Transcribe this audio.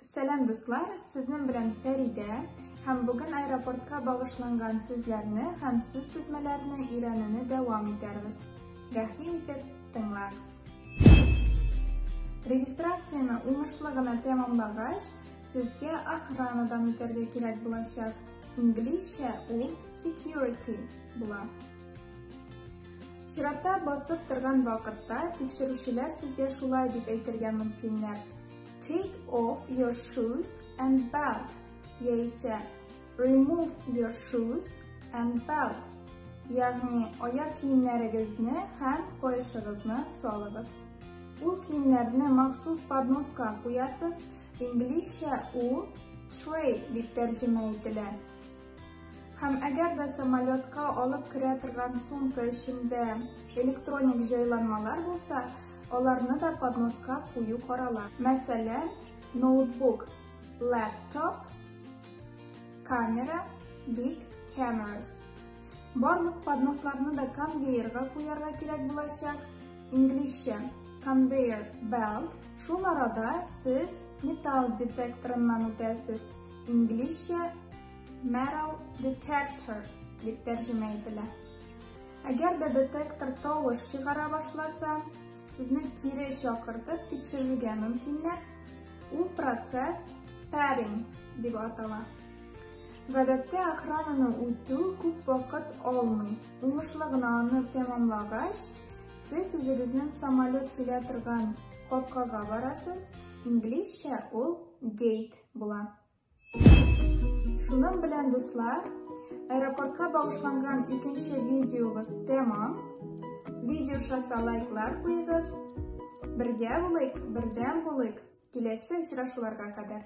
Сәлам, дуслар! Сезнең белән Фәридә һәм бүген аэропортка багышланган сүзләрне һәм сүз тезмәләрне өйрәнүне дәвам итәрбез. Рәхим итеп тыңлагыз. Регистрацияне уңышлы гына тәмамлагач, сезгә охранадан үтәргә кирәк булачак. Инглизчә ул security була. Чиратта басып торган вакытта тикшерүчеләр сезгә шулай дип әйтергә мөмкиннәр. Take off your shoes and belt яисә Remove your shoes and belt, ягъни аяк киемнәрегезне һәм каешыгызны салыгыз. Ул киемнәрне махсус подноска куясыз, инглизчә ул tray дип тәрҗемә ителә. Һәм әгәр дә самолетка алып керә торган сумка эчендә электроник җайланмалар булса, Аларны да подноска кую карала. Мәсәлән, ноутбук, laptop, камера, big cameras. Барлык подносларны да конвейерга куярга кирәк булачак. Инглизчә conveyor belt. Шул арада сез металл детекторыннан үтәсез. Инглизчә metal detector дип тәрҗемә ителә. Әгәр дә детектор тавыш чыгара башласа, сезне кире чакыртып тикшерергә мөмкиннәр. Ул процесс padding дип атала. Гадәттә охрананы үтү күп вакыт алмый. Уңышлы гына аны тәмамлагач, сез үзегезнең самолет килә торган капкага барасыз, инглизчә ул gate була. Шуның белән, дуслар, аэропортка багышланган икенче видеобыз тәмам. Видео ошаса лайклар куегыз. Бергә булыйк, бердәм булыйк. Киләсе очрашуларга кадәр.